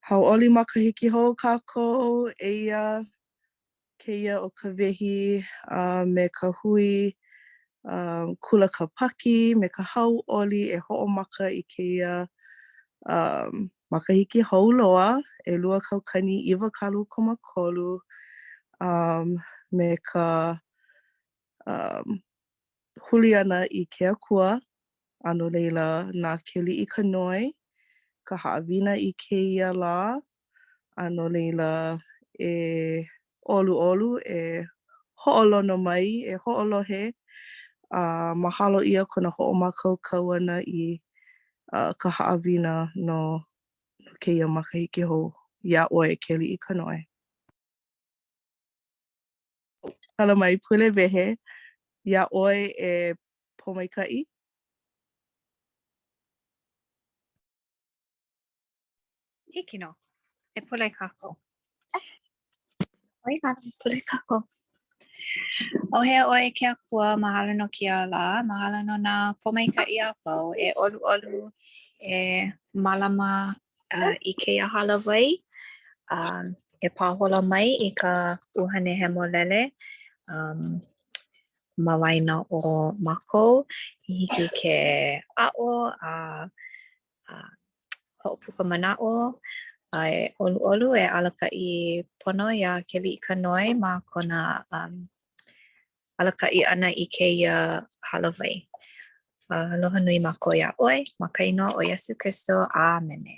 Hauʻoli makahiki hou kākou, eia kēia ʻo Kawehi a me ka hui Kula Kāpaki me ka hauʻoli e hoʻomaka i kēia um, makahiki hou loa, 2023, um, me ka um, huli ʻana i ke Akua A no laila, na Keliʻikanoe ka haʻawina i kēia lā, a no laila, e ʻoluʻolu, e hoʻolono mai, e hoʻolohe, a mahalo ʻia kona hoʻomākaukau ʻana i ka haʻawina no kēia makahiki hou iā ʻoe, Keliʻikanoe. Kala mai pule wehe iā ʻoe e Pōmaikaʻi. Hiki nō. E pule kākou. ʻOi hana, pule kākou. ʻAuhea ʻoe e ke Akua, mahalo no kēia lā, mahalo no nā pōmaikaʻi a pau, e ʻoluʻolu, e mālama uh, i kēia hālāwai, um, e pāhola mai i ka ʻUhane Hemolele um, ma waena o mākou i hiki ke aʻo a, a hoʻopuka manaʻo a e ʻoluʻolu e alakaʻi pono iā Keliʻikanoe ma kona um, alakaʻi ʻana i kēia hālāwai. Aloha nui mākou iā ʻoe, ma ka inoa o Iesū Kristo. ʻĀmene.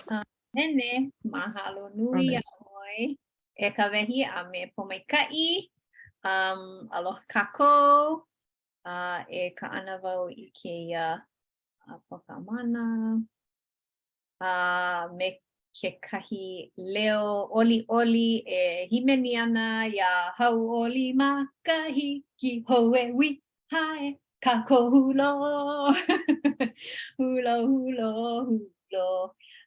ʻĀmene. Mahalo nui iā ʻoe e Kawehi a me Pōmaikaʻi. Um, aloha kākou. Uh, e kaʻana wau i kēia uh, pōkamana. A me kekahi leo ʻoliʻoli e hīmeni ana iā Hauʻoli Makahiki Hou e ui hae kākou hulo hulo hulo hulo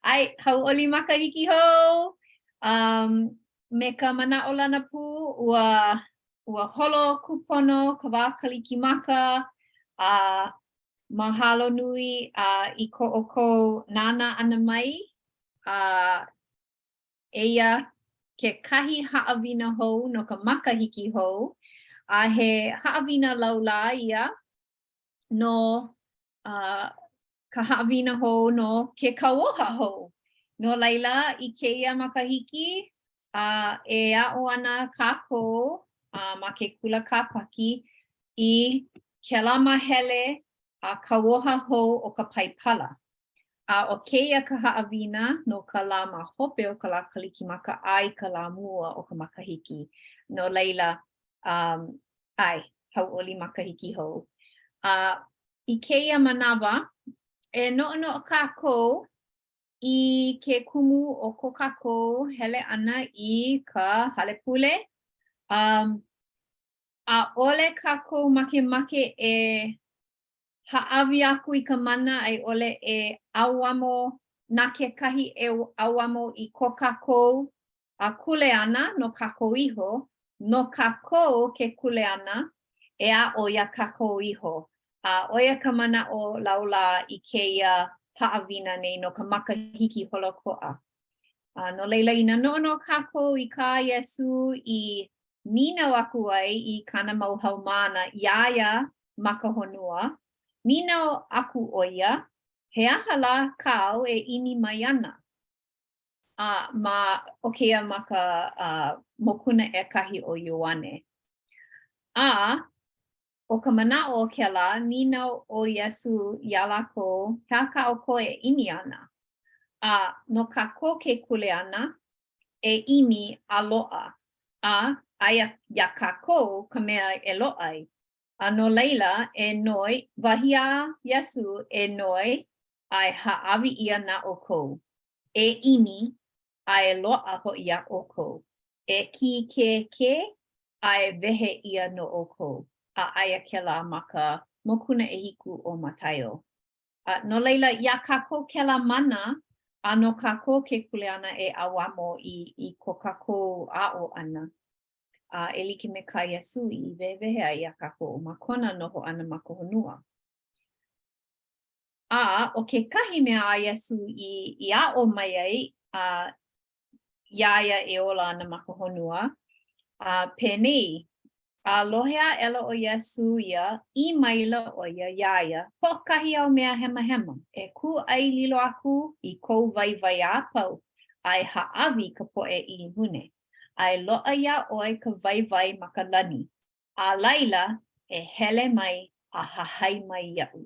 ʻAe, hauʻoli makahiki hou! Um, me ka manaʻolana pū, ua, ua holo kūpono ka wā Kalikimaka, a Mahalo nui uh, i ko ʻoukou nānā ʻana mai, a uh, eia kekahi haʻawina hou no ka makahiki hou, a he haʻawina laulā ia no uh, ka haʻawina hou no ke kauoha hou. No laila, i kēia makahiki, uh, e aʻo ana kākou uh, ma ke kula Kāpaki i kēlā māhele a kauoha hou o ka Paipala. A ʻo kēia ka haʻawina no ka lā ma hope o ka lā Kalikimaka a i ka lā mua o ka makahiki. No laila, um, ʻae, hauʻoli makahiki hou. A i kēia manawa, e noʻonoʻo kākou i ke kumu o ko kākou hele ʻana i ka hale pule. Um, ʻaʻole kākou makemake e hāʻawi aku i ka mana a i ʻole e ʻauamo na kekahi e ʻauamo i ko kākou a kuleana no kākou iho, no kākou ke kuleana e aʻo iā kākou iho. A ʻo ia ka manaʻo laulā i kēia haʻawina nei no ka makahiki holoʻokoʻa. A no laila, inā noʻonoʻo kākou i kā Iesū i nīnau aku ai i kāna mau haumāna iā ia ma ka honua, nīnau aku ʻo ia, He aha lā kāu e ʻimi mai ana? A ma o kēia ma ka uh, mokuna ʻekahi o Ioane. A ʻo ka manaʻo o kēlā, nīnau ʻo Iesū iā lākou, He aha kā ʻoukou e ʻimi ana? A no kākou ke kuleana, e ʻimi a loaʻa, a aia iā kākou ka mea e loaʻa ai. A no laila, e noi, wahi a Iesū, e noi, a e hāʻawi ʻia na ʻoukou. E ʻimi, a e loaʻa hoʻi iā ʻoukou. E kīkēkē, a e wehe ʻia no ʻoukou. A aia kēlā ma ka mokuna ʻehiku o Mataio. A no laila, iā kākou kēlā mana, a no kākou ke kuleana e ʻauamo i, i ko kākou aʻo ʻana, a e like me kā Iesū i wehewehe ai iā kākou ma kona noho ʻana ma ka honua. A ʻo kekahi mea a Iesū i i aʻo mai ai a iā ia e ola ana ma ka honua, a penei, A lohe aʻela ʻo Iesū ia, ʻī maila ʻo ia iā ia, Hoʻokahi āu mea hemahema, e kūʻai lilo aku i kou waiwai a pau, a e hāʻawi i ka poʻe ʻilihune, a e loaʻa iā ʻoe ka waiwai ma ka lani, a laila e hele mai a hahai mai iaʻu.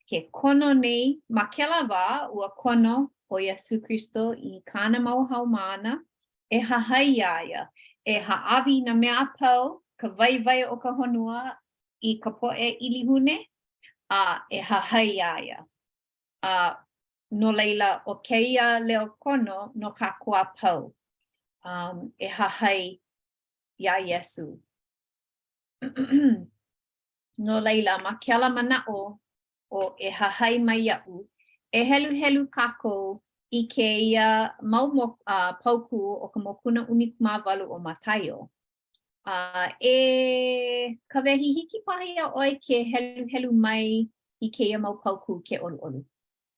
Ke kono nei, ma kēlā wā, ua kono ʻo Iesū Kristo i kāna mau haumāna e hahai iā ia, e hāʻawi i nā mea a pau, ka waiwai o ka honua i ka poʻe ʻilihune, a e hahai iā ia. A no laila, ʻo kēia leo kono no kākou a pau, um, e hahai iā Iesū. No laila, ma kēlā manaʻo ʻo e hahai mai iaʻu, e heluhelu kākou i kēia mau uh, paukū o ka mokuna 18 o Mataio. Uh, e Kawehi, hiki paha iā ʻoe ke heluhelu mai i kēia mau paukū ke ʻoluʻolu.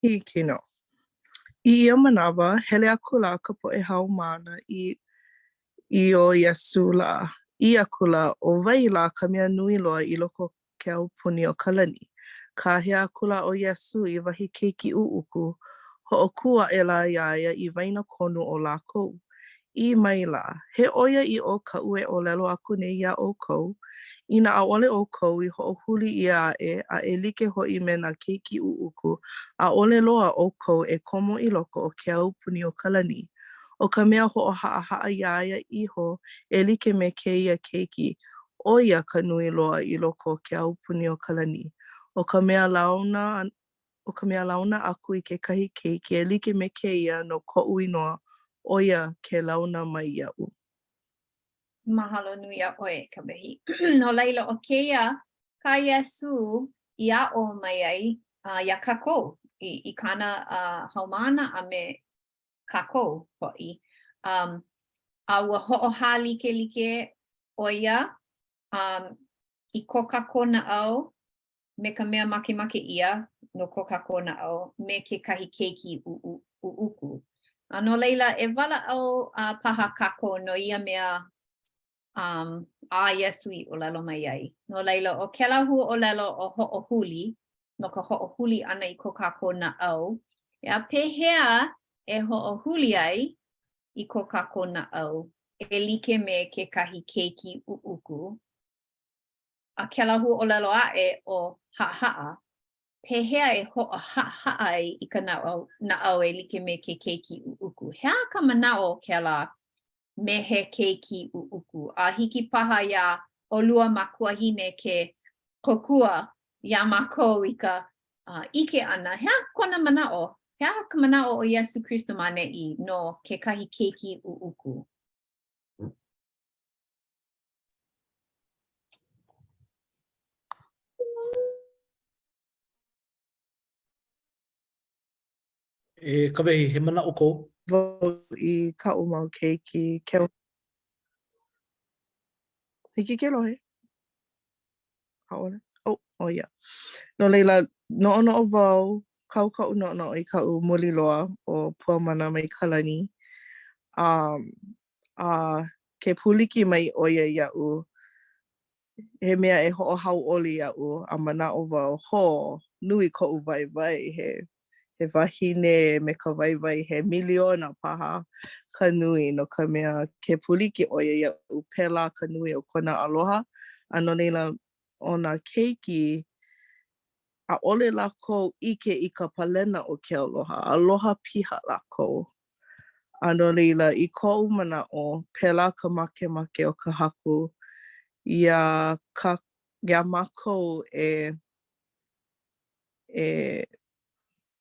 Hiki nō. I ia manawa, hele akula ka poʻe haumāna i i o Iesū lā, ʻī akula, ʻO wai lā ka mea nui loa i loko o ke aupuni o ka lani? Kāhea akula ʻo Iesū i wahi keiki ʻuʻuku, hoʻokū aʻela iā ia i waenakonu o lākou. ʻĪ maila, He ʻoiaʻiʻo kaʻu e ʻōlelo aku nei iā ʻoukou, inā ʻaʻole ʻoukou i hoʻohuli ʻia aʻe a e like hoʻi me nā keiki ʻuʻuku, ʻaʻole loa ʻoukou e komo i loko o ke aupuni o ka lani. ʻO ka mea hoʻohaʻahaʻa iā ia iho e like me kēia keiki, ʻo ia ka nui loa i loko o ke aupuni o ka lani. ʻO ka mea launa ʻO ka mea launa aku i kekahi keiki e like me kēia no koʻu inoa, ʻo ia ke launa mai iaʻu. Mahalo nui iā ʻoe, Kawehi. No laila, ʻo kēia kā Iesū i aʻo mai ai uh, iā kākou, i, i kāna uh, haumāna a me kākou hoʻi. Um, a ua hoʻohālikelike ʻo ia um, i ko kākou naʻau me ka mea makemake ʻia no ko kākou naʻau me kekahi keiki ʻuʻuku. A no laila, e walaʻau uh, paha kākou no ia mea um, a Iesū i ʻōlelo mai ai. No laila, ʻo kēlā huaʻōlelo ʻo hoʻohuli, no ka hoʻohuli ʻana i ko kākou naʻau, a pehea e hoʻohuli ai i ko kākou naʻau e like me kekahi keiki ʻuʻuku, A kēlā huaʻōlelo aʻe ʻo haʻahaʻa, pehea e hoʻohaʻahaʻa ai i ka naʻau, naʻau e like me ke keiki ʻuʻuku? He aha ka manaʻo o kēlā me he keiki ʻuʻuku? A hiki paha iā ʻolua mākuahine ke kōkua iā mākou i ka uh, ʻike ʻana, he aha kona manaʻo? He aha ka manaʻo o Iesū Kristo ma ʻaneʻi no kekahi keiki ʻuʻuku? E Kawehi, he manaʻo kou? Wau i kaʻu mau keiki ke Hiki ke lohe? ʻAʻole? Oh, oh yeah. No laila, noʻonoʻo wau, kau kaʻu noʻonoʻo i kaʻu muli loa ʻo Puamana Maikalani. Um, a ke pūliki mai ʻo ia iaʻu, he mea e hoʻohauʻoli iaʻu, a manaʻo wau, hō, nui koʻu waiwai, he he wahine me ka waiwai he miliona paha ka nui, no ka mea, ke pūliki ʻo ia iaʻu, pēlā ka nui o kona aloha, a no laila, ʻo nā keiki, ʻaʻole lākou ʻike i ka palena o ke aloha, aloha piha lākou. A no laila, i koʻu manaʻo, pēlā ka makemake o ka Haku iā kā iā mākou e e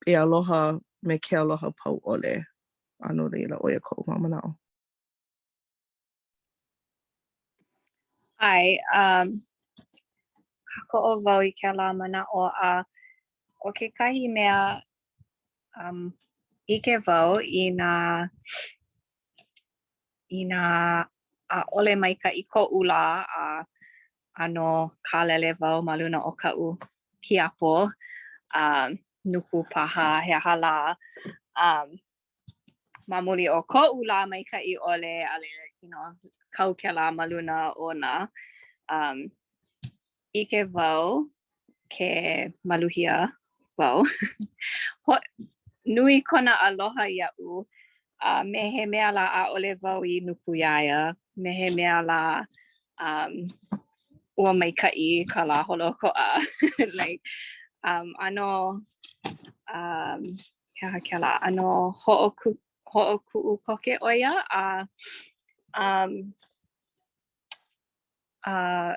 e aloha me ke aloha pau ʻole. A no laila, ʻo ia koʻu mau manaʻo. ʻAe, um, kākoʻo wau i kēlā manaʻo a ʻo kekahi mea um, ʻike wau i nā inā ʻaʻole maikaʻi koʻu lā a ʻano kālele wau ma luna o kaʻu kiapo. Um, nuku paha, he aha lā, um, ma muli o koʻu lā maikaʻi ʻole, a laila, you know, kau kēlā ma luna ona. Um, ʻike wau ke maluhia wau. Ho nui kona aloha iaʻu, a me he mea lā ʻaʻole wau i nuku iā ia, me he mea lā um, ua maikaʻi ka lā holoʻokoʻa. like, um, ʻano, um, he aha kēlā, ʻano hoʻoku, hoʻokuʻu koke ʻo ia, a um, A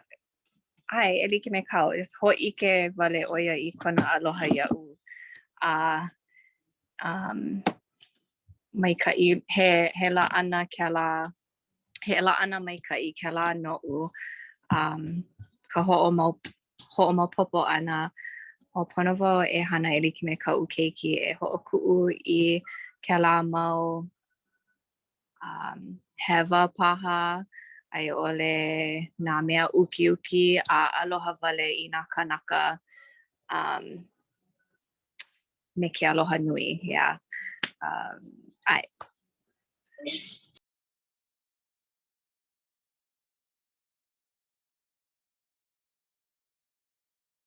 ʻae, e like me kāu, just hōʻike wale ʻo ia i kona aloha iaʻu. A um, maikaʻi, he, he laʻana kēlā, he laʻana maikaʻi kēlā noʻu, um, ka hoʻomau, hoʻomaopopo ʻana, ʻo pono wau e hana e like me kaʻu keiki e hoʻokuʻu i kēlā mau um, hewa paha, a i ʻole nā mea ukiuki a aloha wale i nā kānaka um, me ke aloha nui, yeah. Um, ʻae.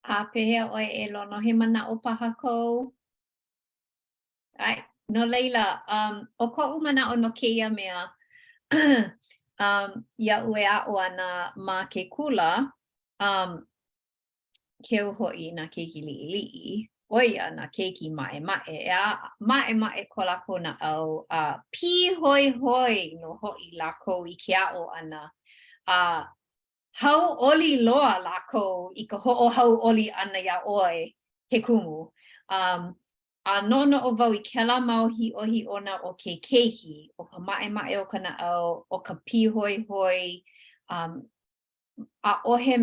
A pehea ʻoe e Lono, he manaʻo paha kou? ʻAe, no laila, um, ʻo koʻu manaʻo no kēia mea, um, iaʻu e aʻo ana ma ke kula, um, keu hoʻi nā keiki liʻiliʻi, ʻo ia nā keiki maʻemaʻe, ʻeā, maʻemaʻe ko lākou naʻau, a pīhoihoi nō hoʻi lākou i ke aʻo ʻana, a hauʻoli loa lākou i ka hoʻohauʻoli ʻana iā ʻoe, ke kumu. Um, A noʻonoʻo wau i kēlā mau hiʻohiʻona o ke keiki, ʻo ka maʻemaʻe o ka naʻau, ʻo ka pīhoihoi, um, ʻaʻohe,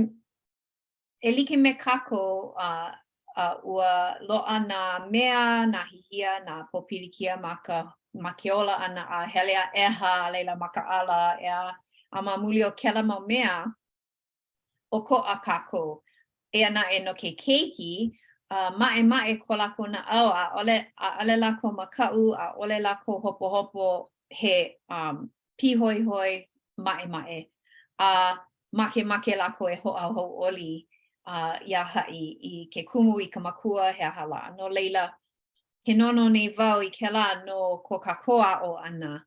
e like me kākou, uh, uh, ua loaʻa nā mea, nā hihia, nā pōpilikia ma ka, ma ke ola ʻana a hele a ʻeha, a laila makaʻala, ʻeā, a ma muli o kēlā mau mea, ʻokoʻa kākou. Eia naʻe no ke keiki, uh, maʻemaʻe ko lākou naʻau, ʻaʻole, ʻaʻole lākou makaʻu, ʻaʻole lākou hopohopo, he um, pīhoihoi maʻemaʻe. A makemake lākou e hoʻohauʻoli uh, iā haʻi i ke kumu, i ka makua, he aha lā. No laila, ke noʻonoʻo nei wau i kēlā no ko kākou aʻo ʻana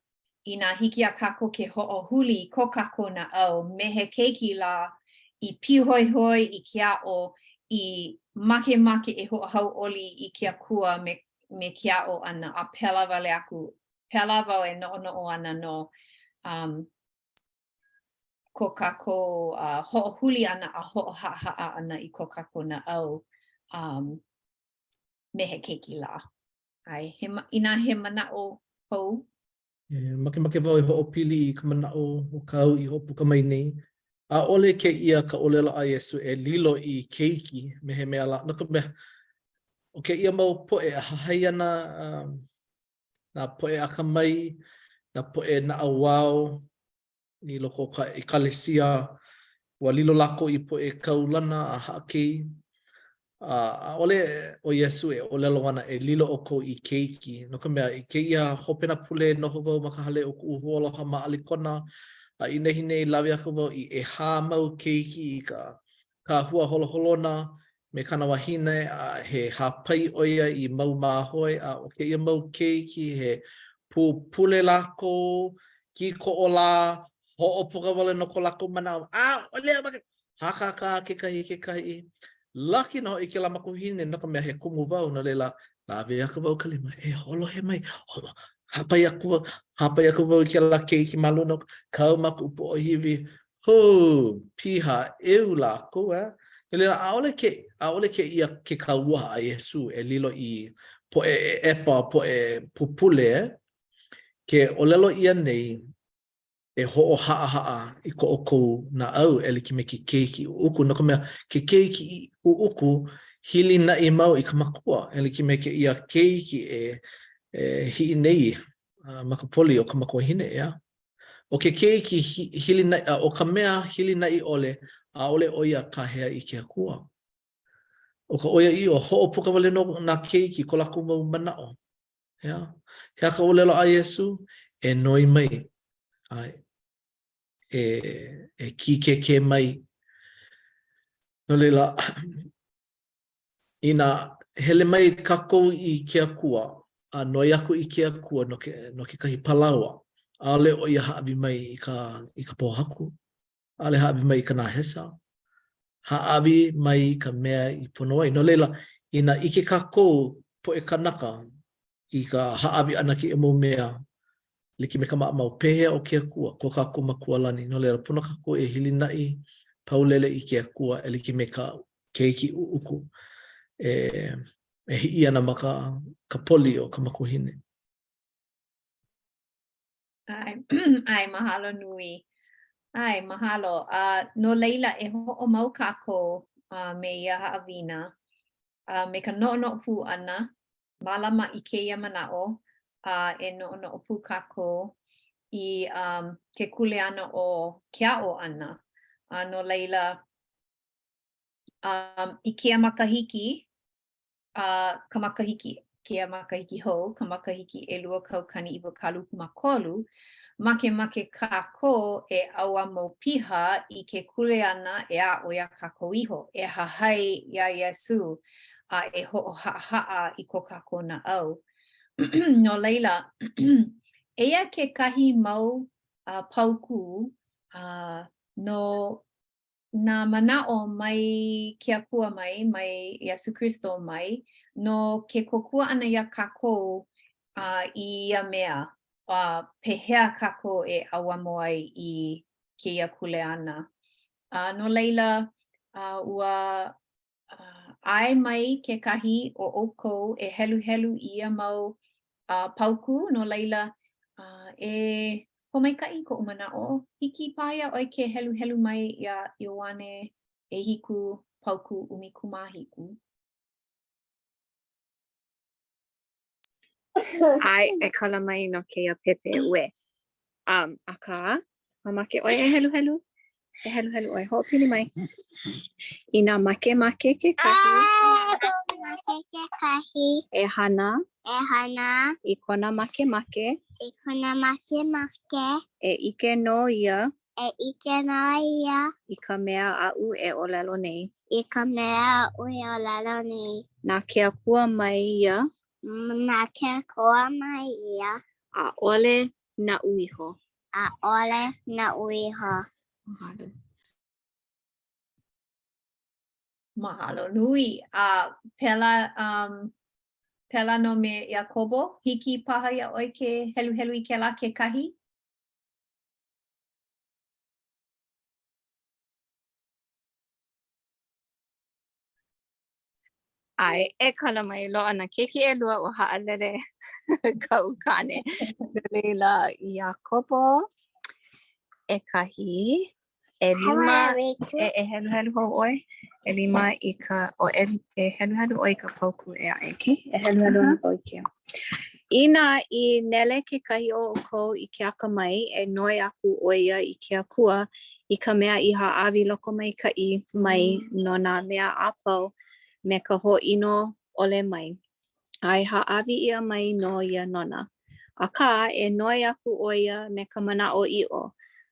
Inā hiki iā kākou ke hoʻohuli i ko kākou naʻau me he keiki lā i pīhoihoi i ke aʻo, i makemake e hoʻohauʻoli i ke Akua me, me ke aʻo ʻana, a pēlā wale aku. Pēlā wau e noʻonoʻo ana no um, ko kākou uh, hoʻohuli ʻana a hoʻohaʻahaʻa ʻana i ko kākou naʻau um, me he keiki lā. ʻAe, he, inā he manaʻo hou. E, makemake wau e hoʻopili i ka manaʻo o kāu i hoʻopuka mai nei. ʻAʻole kēia ka ʻōlelo a Iesū e lilo i keiki me he mea lā, no ka mea, ʻo kēia mau poʻe e hahai ana um, nā poʻe akamai, nā poʻe naʻauao, i loko o ka ʻekalesia, ua lilo lākou i poʻe kaulana a haʻakei. A ʻaʻole ʻo Iesū e ʻōlelo ana e lilo ʻoukou i keiki, no ka mea, i kēia hopena pule noho wau ma ka hale o kuʻu hoaloha ma ʻAlikona, a i nehinei lawe aku wau i ʻehā mau keiki i ka kahua holoholona me kāna wahine, a he hāpai ʻo ia i mau māhoe, a ʻo kēia mau keiki, he pupule lākou, kīkoʻolā, hoʻopuka wale nō ko lākou manaʻo, ʻaʻole au make, hakakā kekahi i kekahi. Laki nō hoʻi kēlā makuahine no ka mea he kumu wau, no laila, lawe aku wau i ka lima, e hoʻolohe mai, holo, hāpai aku wau, hāpai aku wau i kēlā keiki ma luna, kau ma kuʻu poʻohiwi, Hū, piha ʻeu lākou, eh? No laila, ʻaʻole ke, ʻaʻole kēia ke kauoha a Iesū e lilo i poʻe ʻeʻepa, poʻe pupule, eh? Ke ʻōlelo ʻia nei, e hoʻohaʻahaʻa i ko ʻoukou naʻau e like me ke keiki ʻuʻuku, no ka mea, ke keiki ʻuʻuku, hilinaʻi mau i ka makua, e like me kēia keiki e, e hiʻi nei ma ka poli o ka makuahine, ʻeā? ʻO ke keiki hilinaʻi, ʻo ka mea hilinaʻi ʻole, ʻaʻole ʻo ia kāhea i ke Akua. ʻO ka ʻoiaʻiʻo, hoʻopuka wale nō nā keiki i ko lākou mau manaʻo. ʻEā? He aha ka ʻōlelo a Iesū? E noi mai. ʻAe. E, e kīkēkē mai. No laila, inā hele mai kākou i ke Akua, a noi aku i ke Akua no, ke, no kekahi palaoa, ʻaʻole ʻo ia hāʻawi mai i ka, i ka pōhaku, ʻaʻole hāʻawi mai i ka nahesa, hāʻawi mai i ka mea i pono ai. No laila, inā ʻike kākou poʻe kānaka i ka hāʻawi ʻana kēia mau mea, like me ka maʻamau, pehea ʻo ke Akua, ko kākou Makua lani? No laila, pono kākou e hilinaʻi paulele i ke Akua e like me ka keiki ʻuʻuku e, e hiʻi ana ma ka, ka poli o ka makuahine. ʻAe, ʻae, mahalo nui. ʻAe, mahalo. A no laila, e hoʻomau kākou uh, me ia haʻawina, a me ka noʻonoʻo pū ʻana, mālama i kēia manaʻo, a e noʻonoʻo pū kākou i um, ke kuleana o ke aʻo ʻana. A no laila, um, i kēia makahiki, a ka makahiki, kēia makahiki hou, ka makahiki 2023, makemake kākou e ʻauamo piha i ke kuleana e aʻo iā kākou iho, e hahai iā Iesū a e hoʻohaʻahaʻa i ko kākou naʻau. No laila, eia kekahi mau uh, paukū uh, no nā manaʻo mai ke Akua mai, mai Iesū Kristo mai, no ke kōkua ʻana iā kākou uh, i ia mea, uh, pehea kākou e ʻauamo ai i kēia kuleana. Uh, no laila, uh, ua ʻae mai kekahi o ʻoukou e heluhelu i ia mau uh, paukū, no laila, uh, e pōmaikaʻi koʻu manaʻo, hiki paha iā ʻoe ke heluhelu mai iā Ioane ʻehiku paukū 17. ʻAe, e kala mai no kēia pepe uē. Um, akā, mamake ʻoe e heluhelu? E heluhelu ʻoe, hoʻopili mai. Inā makemake kekahi. Makemake kekahi. E hana. E hana. I kona makemake. I kona makemake. E ʻike nō ia. E ʻike nō ia. I ka mea aʻu e ʻōlelo nei. I ka mea aʻu e ʻōlelo nei. Na ke Akua mai ia. Na ke Akua mai ia. ʻAʻole naʻu iho. ʻAʻole naʻu iho. Mahalo. Mahalo nui. A pēlā, um, pēlā nō me Iakobo, hiki paha iā ʻoe ke heluhelu i kēlā kekahi? ʻAe, e kala mai, loaʻa nā keiki ʻelua ua haʻalele kaʻu kāne. No laila, Iakobo, ʻekahi, ʻelima, e, e heluhelu hou ʻoe, ʻelima i ka, o, e, e heluhelu ʻoe i ka paukū ʻē aʻe, okay? E heluhelu uh -huh. ʻoe ke. Inā i nele kekahi o ʻoukou i ke akamai, e noi aku ʻo ia i ke Akua i ka mea i hāʻawi lokomaikaʻi mai no nā mea a pau me ka hōʻino ʻole mai, a e hāʻawi ʻia mai nō ia nona. Akā, e noi aku ʻo ia me ka manaʻoʻiʻo,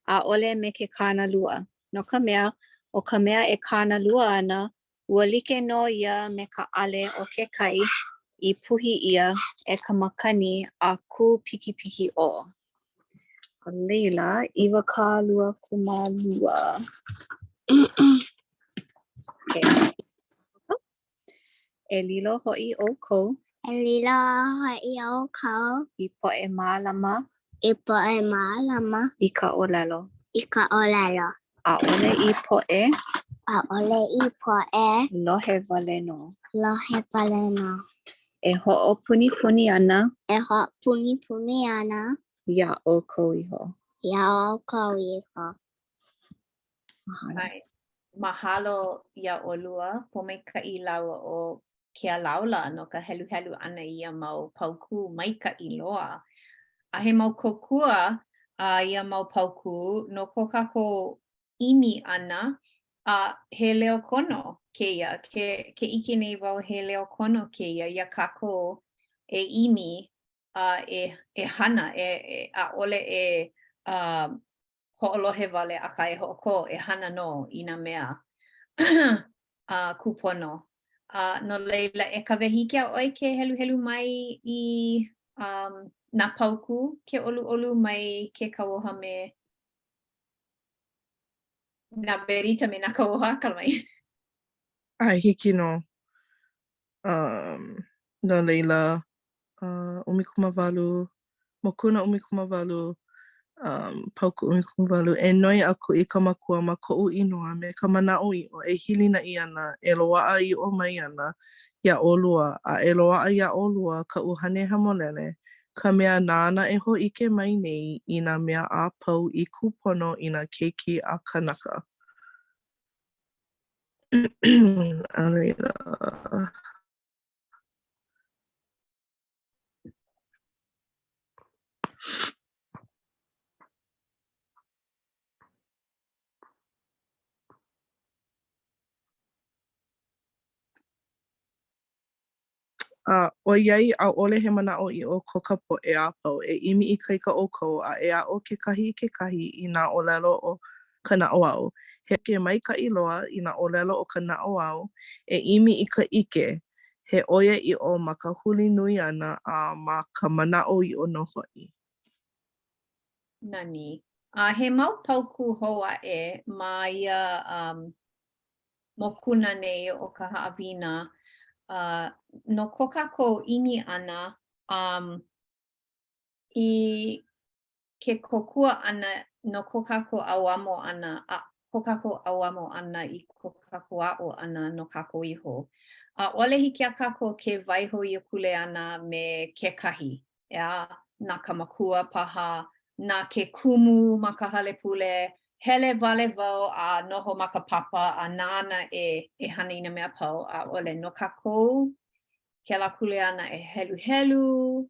ʻaʻole me ke kānalua, no ka mea, ʻo ka mea e kānalua ana, ua like nō ia me ka ʻale o ke kai i puhi ʻia e ka makani a kūpikipikiʻō. A laila, 22. Okay. E lilo hoʻi ʻoukou. E lilo hoʻi ʻoukou. I poʻe mālama. I poʻe mālama. I ka ʻōlelo. I ka ʻōlelo. ʻAʻole i poʻe. ʻAʻole i poʻe. Lohe wale nō. Lohe wale nō. E hoʻopunipuni ana. E hoʻopunipuni ana. Iā ʻoukou iho. Iā ʻoukou iho. Mahalo. Mahalo iā ʻolua, Pōmaikaʻi lāua ʻo Kealaula no ka heluhelu ʻana i ia mau paukū maikaʻi loa. A he mau kōkua uh, ia mau paukū no ko kākou ʻimi ʻana. A he leo kono kēia, ke, ke ʻike nei wau he leo kono kēia iā kākou e ʻimi a e, e hana, e, e, ʻaʻole e uh, hoʻolohe wale, akā e hoʻokō, e hana nō i nā mea uh, kūpono. Uh, no laila, e Kawehi, hiki iā ʻoe ke heluhelu mai i um, nā paukū ke ʻoluʻolu mai ke kauoha me nā berita me nā kauoha kala mai. ʻAe, hiki nō. Um, no laila, uh, 18, mokuna 18, um, paukū 18, e noi aku i ka Makua ma koʻu inoa me ka manaʻoʻiʻo e hilinaʻi ana, e loaʻa ʻiʻo mai ana iā ʻolua, a e loaʻa iā ʻolua ka ʻUhane Hemolele, ka mea nāna e hōʻike mai nei i nā mea a pau i kūpono i nā keiki a kanaka. A laila. A ʻoiai ʻaʻole he manaʻoʻiʻo ko ka poʻe a pau, e ʻimi ikaika ʻoukou a e aʻo kekahi i kekahi i nā ʻōlelo o ka naʻauao. He ʻike maikaʻi loa i nā ʻōlelo o ka naʻauao, e ʻimi i ka ʻike, he ʻoiaʻiʻo ma ka huli nui ʻana a ma ka manaʻoʻiʻo nō hoʻi. Nani. A he mau paukū hou aʻe ma ia um, mokuna nei o ka haʻawina uh, no ko kākou ʻimi ʻana um, i ke kōkua ʻana no ko kākou ʻauamo ʻana, a ko kākou ʻauamo ʻana i ko kākou aʻo ʻana no kākou iho. ʻAʻole hiki iā kākou ke waiho ia kuleana me kekahi, ʻeā, na ka makua paha, na ke kumu ma ka hale pule, hele wale wau a noho ma ka papa a nāna e e hana i nā mea a pau, ʻaʻole. No kākou kēlā kuleana e heluhelu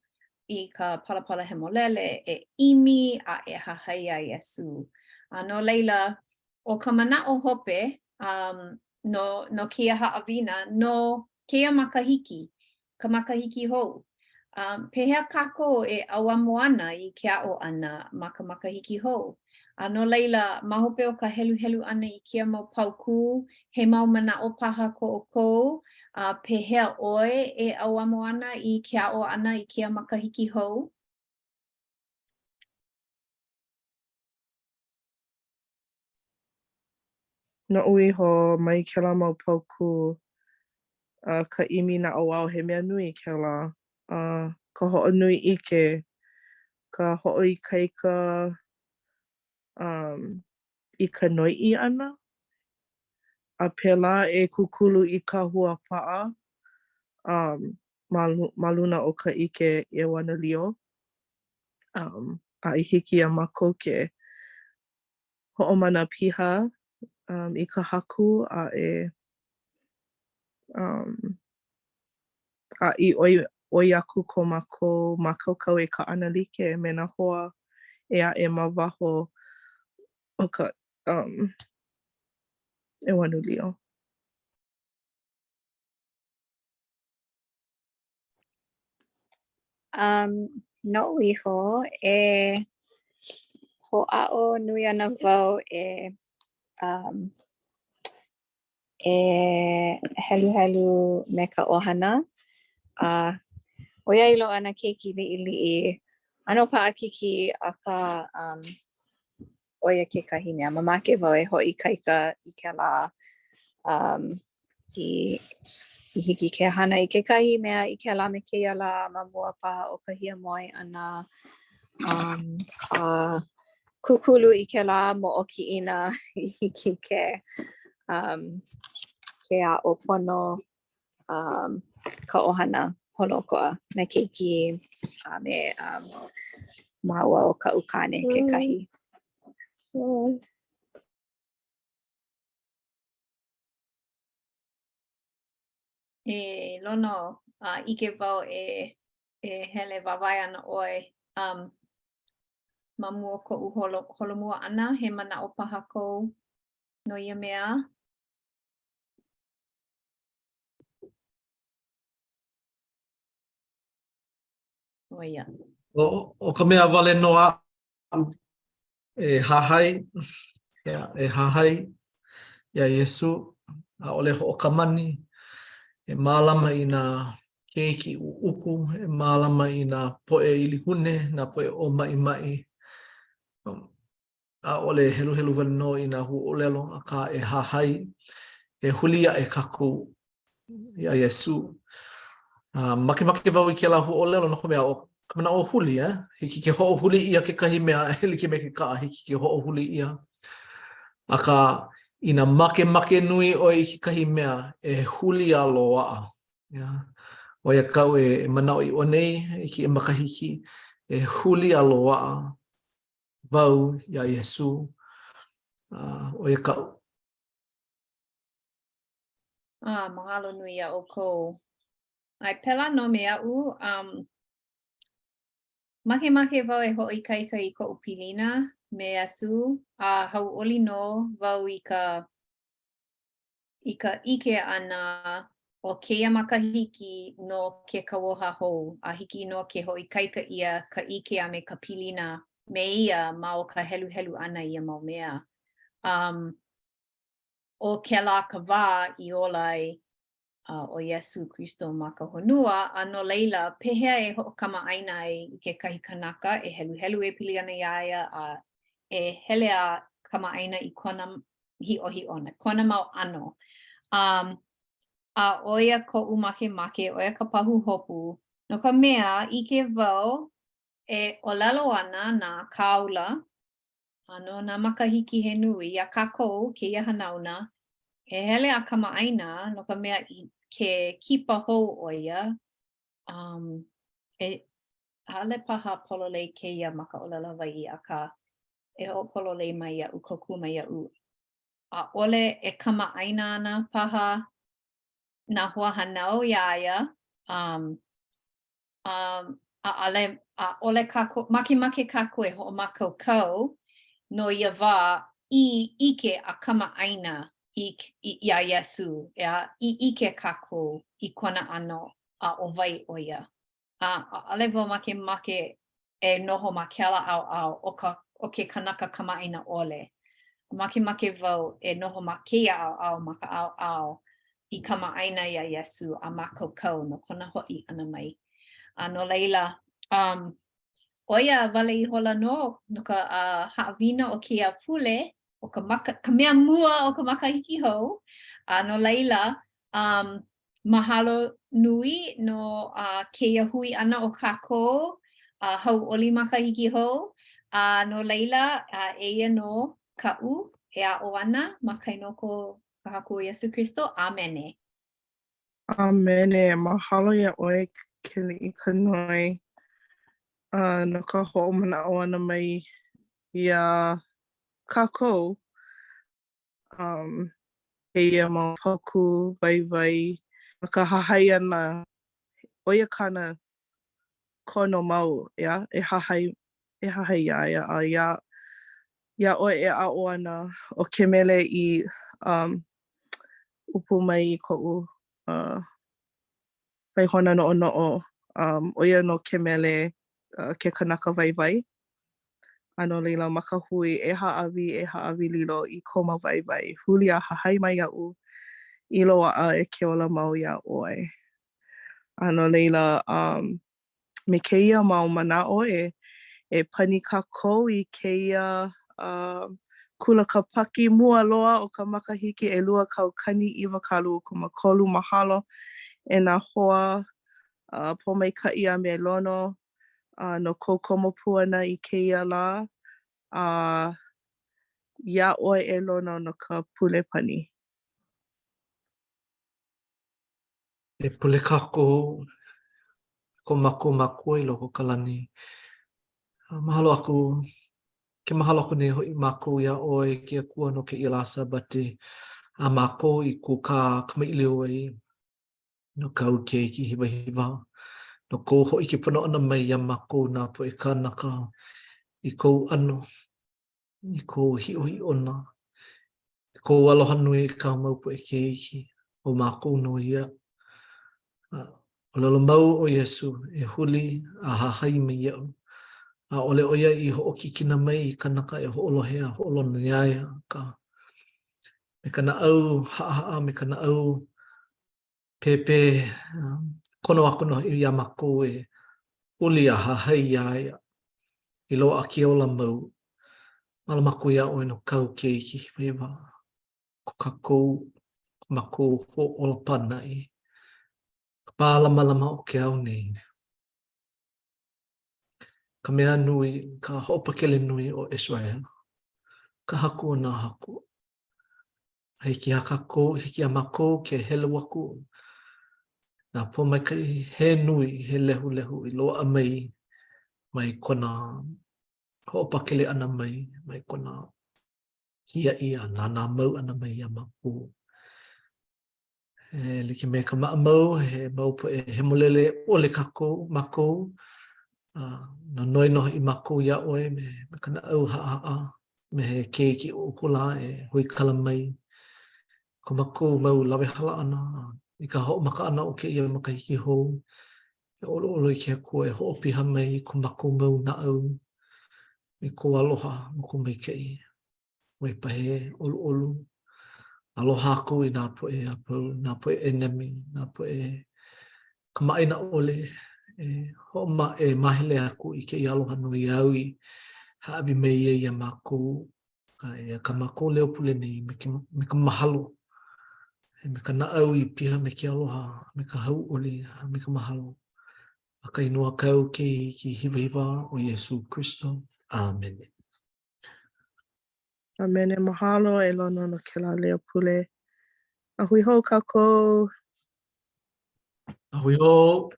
i ka palapala hemolele, e ʻimi a e hahai iā Iesū. A no laila, ʻo ka manaʻo hope um, no, no kēia haʻawina, no kēia makahiki, ka makahiki hou. Um, pehea kākou e ʻauamo ana i ke aʻo ʻana ma ka makahiki hou? A no laila, ma hope o ka heluhelu ʻana i kēia mau paukū, he mau manaʻo paha ko ʻoukou, a pehea ʻoe e ʻauamo ana i ke aʻo ʻana i kēia makahiki hou? Noʻu iho, mai kēlā mau paukū, a ka ʻimi naʻauao, he mea nui kēlā. A ka hoʻonui ʻike, ka hoʻoikaika um, i ka noiʻi ʻana. A pēlā e kūkulu i kahua paʻa um, ma, ma luna o ka ʻike ʻEuanelio. Um, a i hiki iā mākou ke hoʻomana piha um, i ka Haku a e um, a i ʻoi, ʻoi aku ko mākou mākaukau e kaʻanalike me nā hoa ʻē aʻe ma waho o ka um, ʻEuanelio. Um, noʻu iho, e hoʻāʻo nui ana wau e um, e heluhelu me ka ʻohana. A ʻoiai loaʻa nā keiki liʻiliʻi, ʻano paʻakikī, akā um, ʻo ia kekahi mea. Mamake wau e hoʻoikaika i kēlā um, i, i hiki ke hana i kekahi mea i kēlā me kēia lā ma mua paha o ka hiamoe ʻana um, a kūkulu i kēlā moʻokiʻina i hiki ke um, ke aʻo pono um, ka ʻohana holoʻokoʻa, nā keiki a me um, māua ʻo kaʻu kāne kekahi. E Lono, a uh, ʻike wau e, e hele wāwae ana ʻoe um, ma mua o koʻu holo, holomua ʻana, he manaʻo paha kou no ia mea? ʻO ia. ʻO, ʻo ka mea wale nō aʻu e hahai, e hahai iā Iesū, ʻaʻole hoʻokamani, e mālama i nā keiki ʻuʻuku, e mālama i nā poʻe ʻilihune, nā poʻe ʻōmaʻimaʻi. ʻAʻole heluhelu wale nō i nā huaʻōlelo, akā e hahai, e huli aʻe kākou iā Iesū. A makemake wau i kēlā huaʻōlelo no ka mea, ʻo ka manaʻo huli, eh? Hiki ke hoʻohuli ʻia kekahi mea e like me ke kaʻa, hiki ke hoʻohuli ʻia. Akā, inā makemake nui ʻoe i kekahi mea, e huli a loaʻa. Yeah. ʻO ia kaʻu e manaʻoʻiʻo nei i kēia makahiki, e huli a loaʻa wau iā Iesū. Uh, ʻo ia kaʻu. Ah, mahalo nui iā ʻoukou. ʻAe, pēlā nō me aʻu. Um, makemake wau e hoʻoikaika i koʻu pilina me Iesū, a hauʻoli nō wau i ka i ka ʻike ʻana o kēia makahiki no ke kauoha hou, a hiki nō ke hoʻoikaika ʻia ka ʻike a me ka pilina me ia ma o ka heluhelu ʻana ia mau mea. Um, ʻo kēlā ka wā i ola ai uh, ʻo Iesū Kristo ma ka honua, a no laila, pehea e hoʻokamaʻāina ai i kekahi kanaka e heluhelu e pili ana iā ia a e hele a kamaʻāina i kona hiʻohiʻona, kona mau ʻano. Um, a ʻo ia koʻu makemake, ʻo ia ka pahuhopu, no ka mea, ʻike wau e ʻōlelo ana nā kāula, a no nā makahiki he nui, iā kākou, kēia hanauna, e hele a kamaʻāina, no ka mea i ke kipa hou ʻo ia, um, e, ʻaʻole paha pololei kēia ma ka ʻōlelo Hawaiʻi, akā, e hoʻopololei mai iaʻu, kōkua mai iaʻu. ʻAʻole e kamaʻāina ana paha nā hoahānau iā ia, um, um, ʻaʻole, ʻaʻole kākou, makemake kākou e hoʻomākaukau no ia wā i ʻike a kamaʻāina i, i, iā Iesū, ʻeā, i ʻike kākou i kona ʻano a ʻo wai ʻo ia. A ʻaʻole wau makemake e noho ma kēlā ʻaoʻao o ka o ke kanaka kamaʻāina ʻole. Makemake wau e noho ma kēia ʻaoʻao, ma ka ʻaoʻao i kamaʻāina iā Iesū a mākaukau no kona hoʻi ʻana mai. A no laila, um, ʻo ia wale ihola nō no ka uh, haʻawina o kēia pule, o ka, maka, ka mea mua o ka makahiki hou. A no laila, um, Mahalo nui no uh, kēia hui ʻana o kākou, a uh, hauʻoli makahiki hou. A uh, no laila, uh, eia nō kaʻu e aʻo ana ma ka inoa o ko ka Haku ʻo Iesū Kristo. ʻĀmene. ʻĀmene. Mahalo iā ʻoe, Keliʻikanoe, uh, no ka hoʻomanaʻo ʻana mai iā kākou um, kēia mau paukū waiwai ma ka hahai ʻana, ʻo ia kāna kono mau, ʻeā, e hahai, e hahai iā ia, a iā, iā ʻoe e aʻo ana ʻo ke mele i um, ʻupu mai i koʻu uh, waihona noʻonoʻo, um, ʻo ia nō ke mele uh, ke kanaka waiwai. A no laila, ma ka hui, e hāʻawi, e hāʻawi lilo i kou mau waiwai, huli a hahai mai iaʻu i loaʻa e ke ola mau iā ʻoe. A no laila, um, me kēia mau manaʻo e, e pani kākou i kēia uh, kula kāpaki mua loa o ka makahiki 2023. Mahalo e nā hoa uh, Pōmaikaʻi a me Lono uh, no kou komo pū ʻana i kēia lā, a iā ʻoe e Lono no ka pule pani. E pule kākou ko mākou Makua i loko o ka lani. Mahalo aku, ke mahalo aku nei hoʻi mākou iā ʻoe e ke Akua no kēia lā Sābati a mākou i kūkā kamaʻilio ai no kāu keiki hiwahiwa, no kou hōʻike pono ʻana mai iā mākou nā poʻe kānaka i kou ʻano, i kou hiʻohiʻona, i kou aloha nui i kāu mau poʻe keiki, ʻo mākou nō ia. ʻŌlelo mau ʻo Iesū, e huli a hahai mai iaʻu. ʻAʻole ʻo ia i hoʻokikina mai i kanaka e hoʻolohe a hoʻolona iā ia, akā, me ka naʻau haʻahaʻa, me ka naʻau pēpē, kono aku nō hoʻi iā mākou e huli a hahai iā ia i loaʻa ke ola mau. Mahalo mākou iā ʻoe no kāu keiki hiwahiwa, ko kākou, ko mākou hoʻōla pānaʻi, ka pālamalama o ke ao nei. Ka mea nui, ka hoʻopakele nui o ʻIseraʻela, ka Haku o nā haku. A hiki iā kākou, hiki iā mākou ke helu aku nā pōmaikaʻi he nui, he lehulehu i loaʻa mai mai kona hoʻopakele ʻana mai, mai kona kiaʻi a nānā mau ʻana mai iā mākou. E like me ka maʻamau, he mau poʻe hemolele ʻole kākou, mākou, a nonoi nō hoʻi mākou iā ʻoe me, me ka naʻau haʻahaʻa, me he keiki ʻuʻuku lā e huikala mai ko mākou mau lawehala ʻana i ka hoʻomaka ʻana o kēia makahiki hou. E ʻoluʻolu e ke Akua e hoʻopiha mai i ko mākou mau naʻau me kou aloha lokomaikaʻi. Waipahē, ʻoluʻolu, aloha aku i nā poʻe a pau, nā poʻe ʻenemi, nā poʻe kamaʻāina ʻole, e hoʻoma, e māhele aku i kēia aloha nui āu i hāʻawi mai ai iā mākou, a eia kā mākou leo pule nei me ke, me ka mahalo, me ka naʻau i piha me ke aloha, me ka hauʻoli, a me ka mahalo. Ma ka inoa kāu keiki hiwahiwa ʻo Iesū Kristo. ʻĀmene. ʻĀmene. Mahalo e Lono no kēlā leo pule. A hui hou kākou. A hui hou.